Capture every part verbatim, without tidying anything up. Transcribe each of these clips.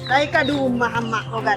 Lai ka di rumah amak ko kan.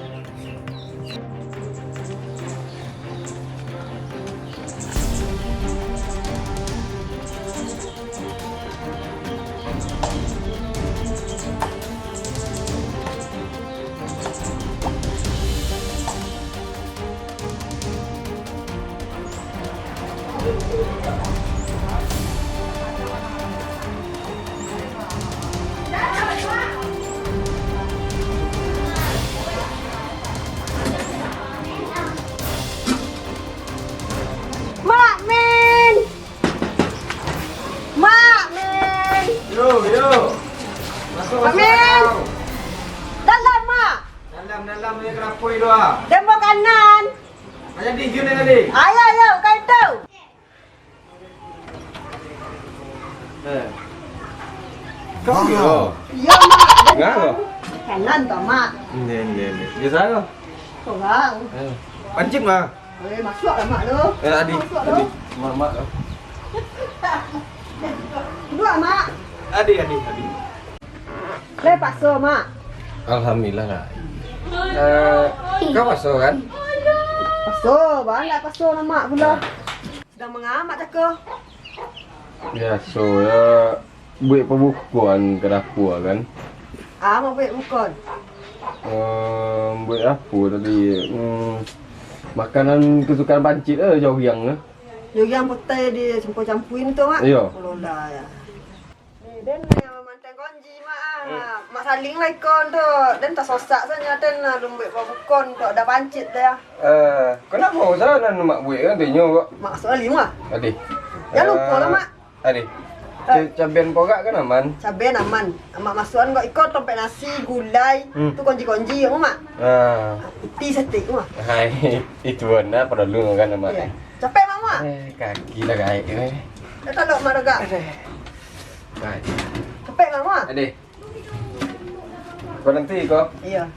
Mak, men! Mak, men! Yo, yo. Masuk, Mak, masuk, men! Masuk. Dalam, Mak! Dalam, dalam, ni kenapa itu, ah? Tembok kanan! Aja di sini tadi. Ayo, ayo, buka itu. Eh. Kau yo. Iyo, Mak. Ngah lo? Kanan tu, Mak. Ni, ni, ni. Biasa lo. Kurang. Eh. Pancit, Mak. Eh, masuk lah, Mak, tu. Eh, adi. Masuk, adi. Tu. Mak, Mak. Duduk, Mak. Adi, adi, adi. Lai paso, Mak? Alhamdulillah, Kak. Eh, kau paso, kan? Paso, baa lai paso, Mak, pulo. Sadang mangamak cako. Biaso, yo, buek pabukoan ka dapua, kan? Ah, mau buek bukoan? Eh, buek apo tadi? Hmm, makanan kesukaan Pancit, eh, joriang, eh. Joriang putai dicampua-campuin tu, Mak? Iyo. Lola, yo. Eh, den, eh, mantan konji, Mak, ah. Hmm. Mak saling lah ikon tu. Den tasosak sajo, den, ah, lumbuik babukon tu, ado Pancit tu, yo. Eh, kau nak mau salah nan Mak buek kan, tinyo kok. Mak masuk lima. Adih. Jan lupo lah, Mak. Adih. Eh. Ca-, caben porak kan aman? Caben aman. Mak masuakan kok iko tompek nasi, gulai, hmm, tu konji-konji, Mak. Ah. Piti saketek, Mak. Hai, itu bana paralu kan, Mak? Iyo. Capek, Mak, Mak? Eh, kaki lah gaek ni. Dah talok, Mak, dah gak. Adih. Baik. Capek, Mak, Mak? Adih. Baranti ko? Iyo.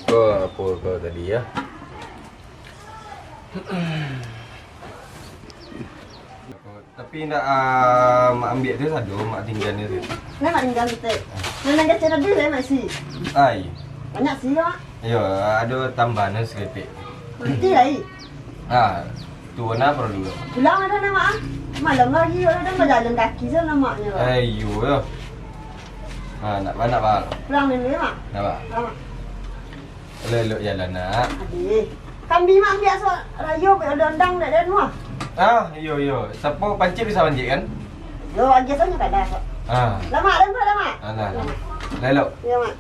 Ko apo ko tadi, yo? Tapi indak, ah, Mak ambiak tu sado, Mak tingganyo tu. Nah, Mak tinggan tu, Tek. Nah, nan kecek tadi, Tek, Mak isi. Ai. Banyak isi, Mak. Iyo, ado tambahan saketek. Nanti lai. Ah, tu nah paralu. Pulang lah dah, Mak, ah. Malam lagi, dah bajalan kaki sajo, Mak, nyo. Eh, iyo, yo. Ah, nak, nak, Mak. Pulang dulu, yo, Mak. Nak, Mak. Pulang, Mak. Elok-elok jalan, nak. Adih. Kambi Mak ambiak asuak rayo, buek ondang-ondang dek den mah. Ah, iyo, iyo. Sapo Pancit bisa manjek kan? Yo, agiah sajo kada, Mak. Ah. Lamak, lamak, lamak. Alah. Lamak. Elok. Iyo, Mak.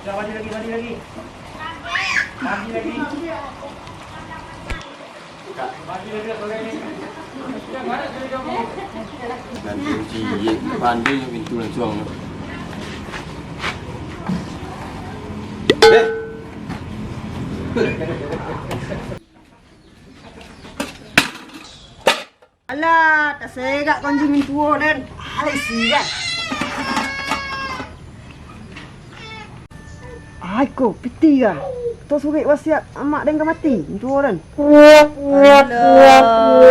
Dah, mandi lagi, mandi lagi. Mandi lagi. Ganti kunci, pandai jo pintu lansuang. Eh! Alah, tasegak kunci mintuo den. Alah, isi kan. Ai ko, piti ka. Tu surek wasiat amak den ka mati, mintuo den. Alah,